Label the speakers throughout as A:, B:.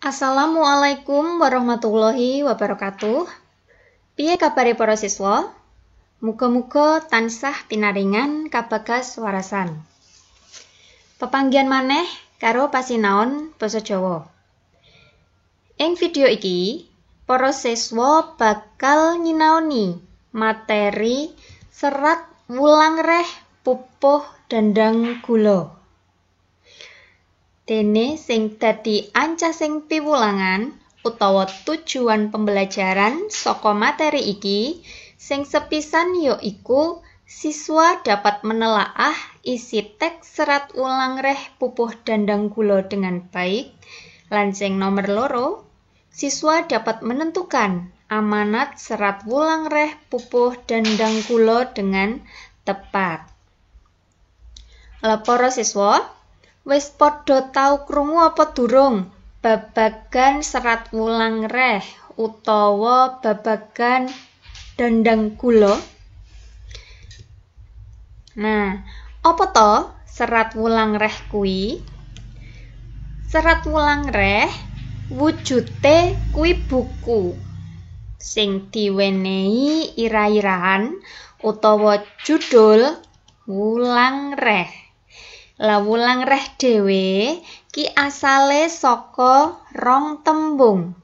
A: Assalamualaikum warahmatullahi wabarakatuh. Piye kabare para siswa? Muga-muga tansah pinaringan kabagas warasan. Pepanggihan maneh karo pasinaon basa Jawa. Ing video iki, para siswa bakal nyinaoni materi serat Wulangreh Pupuh Dandang Gula. Dene sing dadi ancasing piwulangan utawa tujuan pembelajaran saka materi iki sing sepisan ya iku siswa dapat menelaah isi teks serat Wulangreh Pupuh Dandang Gula dengan baik, lan sing nomor loro, siswa dapat menentukan amanat serat Wulangreh Pupuh Dandang Gula dengan tepat. Lah para siswa, wis padha tau krungu apa durung babagan serat Wulangreh utawa babagan dandang gula? Nah, apa to serat Wulangreh kuwi? Serat Wulangreh wujute kuwi buku sing diwenehi ira-irahan utawa judul Wulangreh. Lah Wulangreh dhewe ki asale saka rong tembung.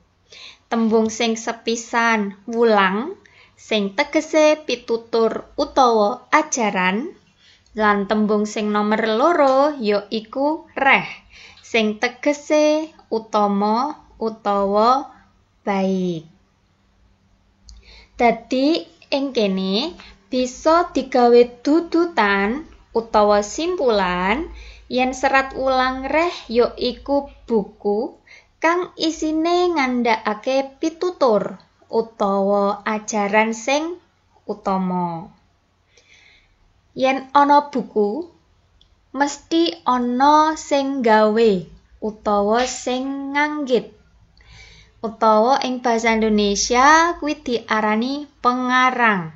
A: Tembung sing sepisan wulang sing tegese pitutur utawa ajaran, lan tembung sing nomer loro ya iku reh sing tegese utama utawa baik. Dadi ing kene bisa digawe dudutan utawa simpulan yen serat Wulangreh ya iku buku kang isine ngandhakake pitutur utawa ajaran sing utama. Yen ana buku mesti ana sing gawe utawa sing nganggit, utawa ing basa Indonesia kuwi diarani pengarang.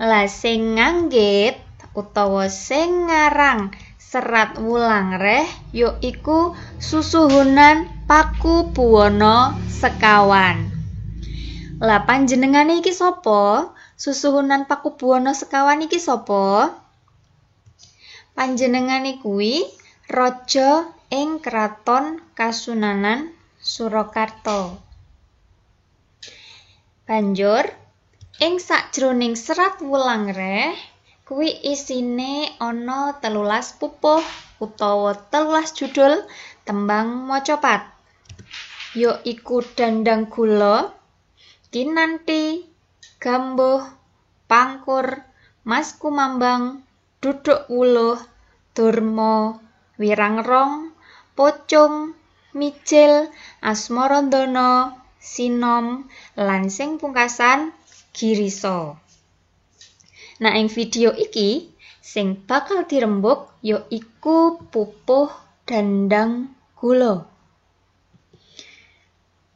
A: Lah sing nganggit utawa sing ngarang serat Wulangreh ya iku Susuhunan Pakubuwana Sekawan. Lah panjenengane iki sapa? Susuhunan Pakubuwana Sekawan iki sapa? Panjenengane kuwi raja ing Kraton Kasunanan Surakarta. Banjur ing sakjroning serat Wulangreh kuwi isine ana 13 pupuh utawa 13 judul tembang macapat, ya iku Dandang Gula, Kinanti, Gambuh, Pangkur, Mas Kumambang, Duduk Wuluh, Durma, Wirangrong, Pocung, Mijil, Asmarandana, Sinom, lan sing pungkasan Girisa. Nah, ing video iki sing bakal dirembuk ya iku Pupuh Dandang Gula.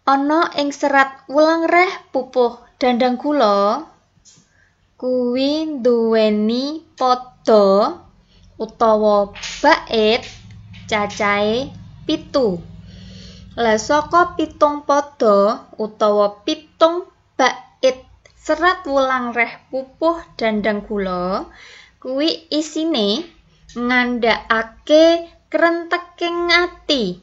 A: Ana ing serat Wulangreh Pupuh Dandang Gula kuwi nduweni pada utawa bait cacahe 7. Lah saka 7 pada utawa 7 bait serat Wulangreh Pupuh Dandang Gula kuwi isine ngandhakake krenteking ati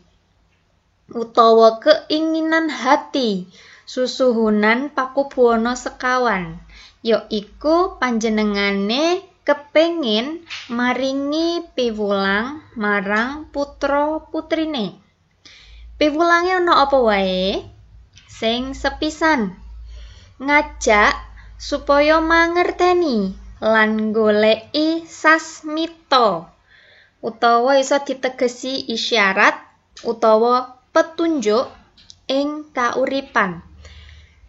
A: utawa keinginan hati Susuhunan Pakubuwana Sekawan, ya iku panjenengane kepengin maringi piwulang marang putra putrine. Piwulange ana apa wae? Sing sepisan, ngajak supaya mangerteni lan goleki sasmita utawa iso ditegesi isyarat utawa petunjuk ing kauripan.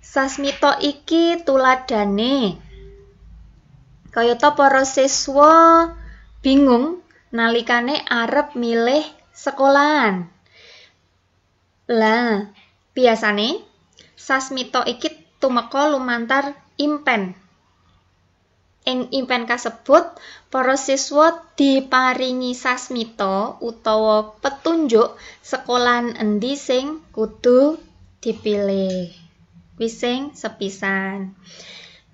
A: Sasmita iki tuladhane kayata para siswa bingung nalikane arep milih sekolahan. Lah, biasane sasmita iki tumeka lumantar impen. Ing event kasebut, para siswa diparingi sasmita utawa petunjuk sekolahan endi sing kudu dipilih. Kuwi sing sepisan.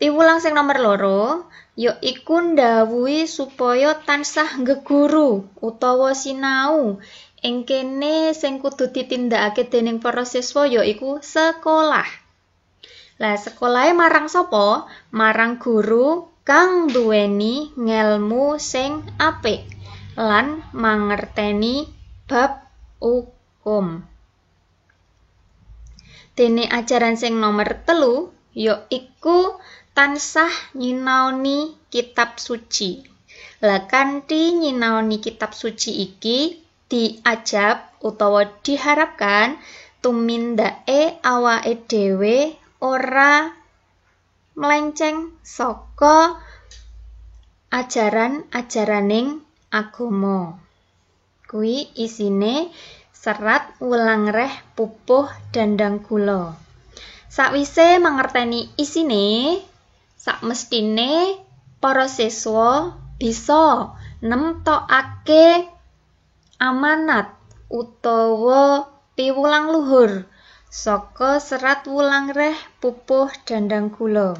A: Piwulang sing nomor 2 yaiku ndhawuhi supaya tansah ngeguru utawa sinau. Ing kene sing kudu ditindakake dening para siswa yaiku sekolah. Lah, sekolahe marang sapa? Marang guru kang duweni ngelmu sing apik lan mangerteni bab hukum. Dene ajaran sing nomor 3 yaiku tansah nyinaoni kitab suci. Lah, kanthi nyinaoni kitab suci iki diajab utawa diharapkan tumindake awake dhewe ora melenceng saka ajaran-ajaraning agama. Kuwi isine serat Wulangreh Pupuh Dandang Gula. Sakwise mangerteni isine, sakmestine para siswa bisa nemtokake amanat utawa piwulang luhur saka serat Wulangreh Pupuh Dandang Gula.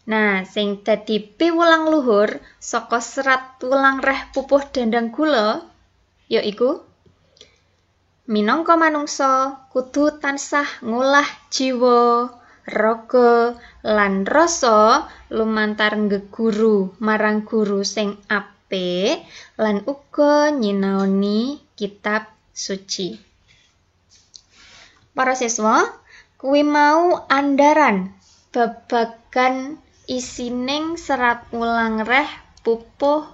A: Nah, sing dadi piwulang luhur saka serat Wulangreh Pupuh Dandang Gula yaiku minangka manungsa kudu tansah ngolah jiwa, raga lan rasa lumantar ngeguru marang guru sing apik lan uga nyinaoni kitab suci. Para siswa, kuwi mau andharan babagan isining serat Wulangreh Pupuh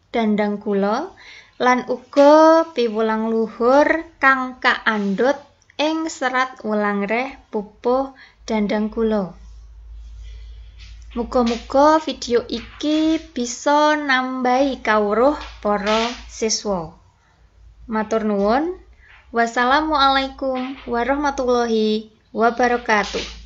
A: Dandang Gula lan uga piwulang luhur kang kaandhut ing serat Wulangreh Pupuh Dandang Gula. Muga-muga video iki bisa nambahi kawruh para siswa. Matur nuwun. Wassalamualaikum warahmatullahi wabarakatuh.